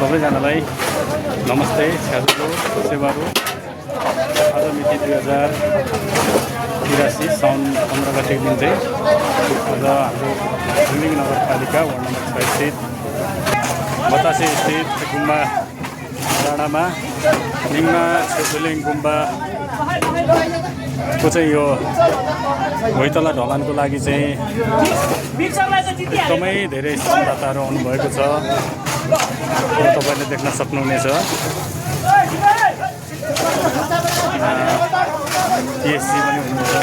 सबैजनालाई नमस्ते स्याजुको सेवाहरू। आज मिति 2083 साउन 15 गतेको दिन चाहिँ आज हाम्रो झुलिङ नगरपालिका वार्ड नम्बर 6 स्थित बतासे स्थित गुम्बा डाँडामा निङमा छेउलिङ गुम्बाको चाहिँ यो भुइँतला ढलानको लागि चाहिँ एकदमै धेरै संवाददाताहरू आउनुभएको छ। तपाईँले देख्न सक्नुहुनेछ। टिएससी पनि हुनुहुन्छ।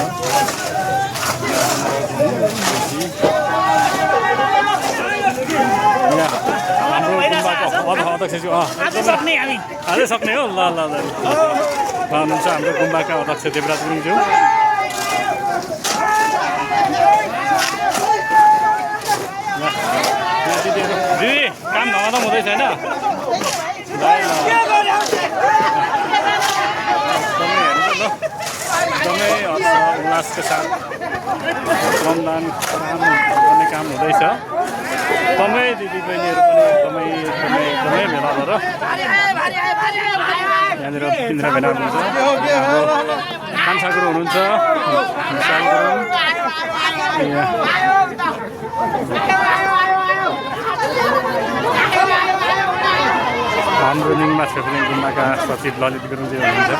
हाम्रो गुम्बाको अध्यक्ष अझै सक्ने हो। ल ल ल हुनुहुन्छ हाम्रो गुम्बाका अध्यक्ष देवराज गुरुङज्यू। दिदी काम धमाधम हुँदैछ होइन? एकदमै उल्लासको साथ श्रमदान गर्ने काम हुँदैछ। एकदमै दिदीबहिनीहरू पनि एकदमै भेला भएर यहाँनिर इन्द्र भेला हुनुहुन्छ। कान्छा गुरु हुनुहुन्छ। हाम्रो निङमा छेउलिङ गुम्बाका सचिव ललित गुरुङजी हुनुहुन्छ।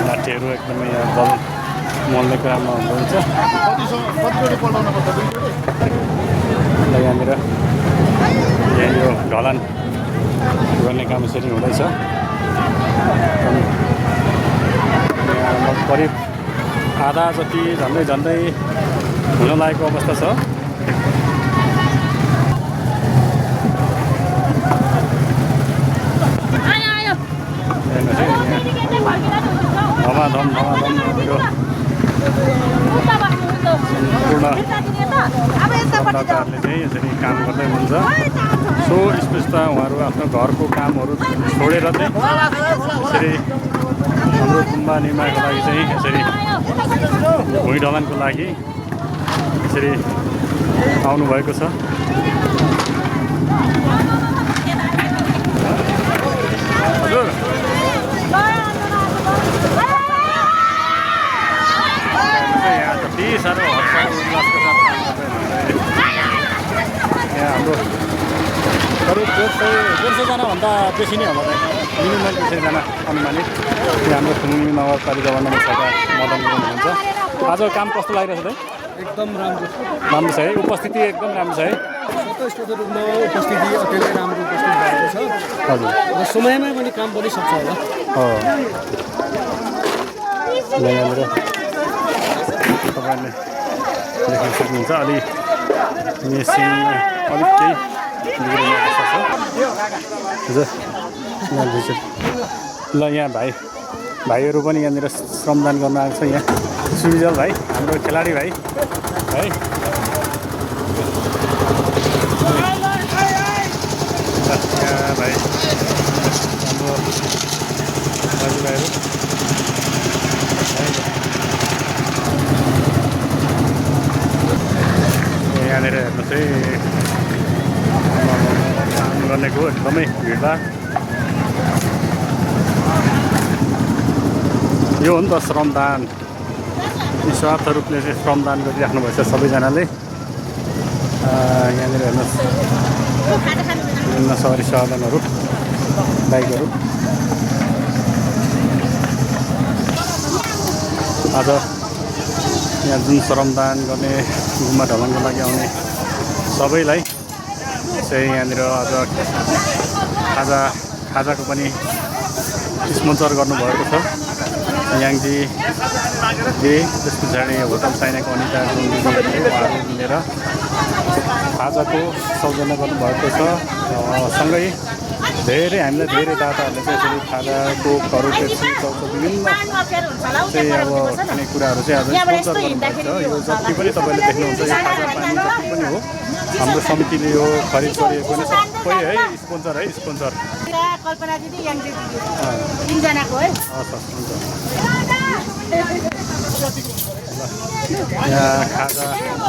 लाठीहरू एकदमै यहाँ बल मोल्ने कुरामा हुनुहुन्छ। यहाँनिर यो ढलान गर्ने काम यसरी हुँदैछ। करिब आधा जति झन्डै हुन लागेको अवस्था छ। धमाधम यो संवाददाताहरूले चाहिँ यसरी काम गर्दै हुनुहुन्छ। सो स्पष्ट उहाँहरू आफ्नो घरको कामहरू छोडेर चाहिँ यसरी हाम्रो गुम्बा निर्माणको लागि चाहिँ यसरी भुइँ ढलानको लागि यसरी आउनुभएको छ। हजुर यहाँ कति साह्रो उल्लासको साथ यहाँ हाम्रो अरू 150जनाभन्दा बेसी नै होला। मिनिमम 100जना अनुमानित यहाँ हाम्रो झुलिङ नगरपालिका वार्ड नम्बर 6 मदन गुरुङ हुनुहुन्छ। आज काम कस्तो लागिरहेछ त? एकदम राम्रो छ है। उपस्थिति एकदम राम्रो छ है। स्वतः रूपमा उपस्थिति अत्यन्तै राम्रो उपस्थित भएको छ। हजुर र समयमै पनि काम पनि सक्छ होला। यहाँनिर तपाईँहरूले देख्न सक्नुहुन्छ। अलि मेसिन अलिक केही बिग्रिने अवस्था छ। हजुर ल यहाँ भाइहरू पनि यहाँनिर श्रमदान गर्न आएको छ। यहाँ सुविजल भाइ हाम्रो खेलाडी भाइ है। यहाँ भाइ हाम्रो दाजुभाइहरू यहाँनिर हेर्नुहोस् है। काम गर्नेको एकदमै भिडभाड। यो हो नि त श्रमदान। निस्वार्थ रूपले चाहिँ श्रमदान गरिराख्नुभएछ सबैजनाले। यहाँनिर हेर्नुहोस् विभिन्न सवारी साधनहरू बाइकहरू। आज यहाँ जुन श्रमदान गर्ने गुम्बा ढलानको लागि आउने सबैलाई चाहिँ यहाँनिर आज खाजाको पनि स्पोन्सर गर्नुभएको छ। याङजी त्यस पछाडि होटल चाइनाको अनिता उहाँहरू मिलेर खाजाको सौजना गर्नुभएको छ। सँगै धेरै हामीलाई धेरै दाताहरूले चाहिँ यसरी खाजाको करू पेप्सी चौचो विभिन्न चाहिँ अब खानेकुराहरू चाहिँ आज स्पोन्सर गर्नुभएको छ। यो जति पनि तपाईँले देख्नुहुन्छ यो खाजा पानी जति पनि हो हाम्रो समितिले यो खरिद गरिएको पनि सबै है स्पोन्सर है। स्पोन्सर कल्पना दिदी याङ दिदी तीनजनाको है। हस् हुन्छ। यहाँ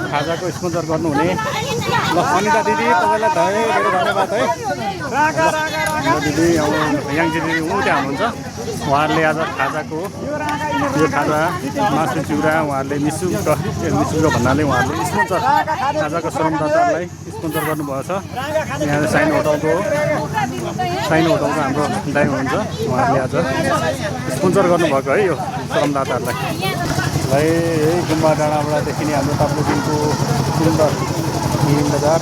खाजाको स्पोन्सर गर्नुहुने ल अनिता दिदी तपाईँलाई धेरै धन्यवाद है दिदी याङजी दिदी ऊ त्यहाँ हुनुहुन्छ उहाँहरूले आज खाजाको यो खाजा मासु चिउरा उहाँहरूले निःशुल्क भन्नाले उहाँहरूले स्पोन्सर खाजाको श्रमदाताहरूलाई स्पोन्सर गर्नुभएको छ यहाँ साइन होटलको हाम्रो दाइ हुनुहुन्छ उहाँहरूले आज स्पोन्सर गर्नुभएको है यो श्रमदाताहरूलाई है यही गुम्बा डाँडाबाट देखिने हाम्रो ताप्लेजुङको सुन्दर बजार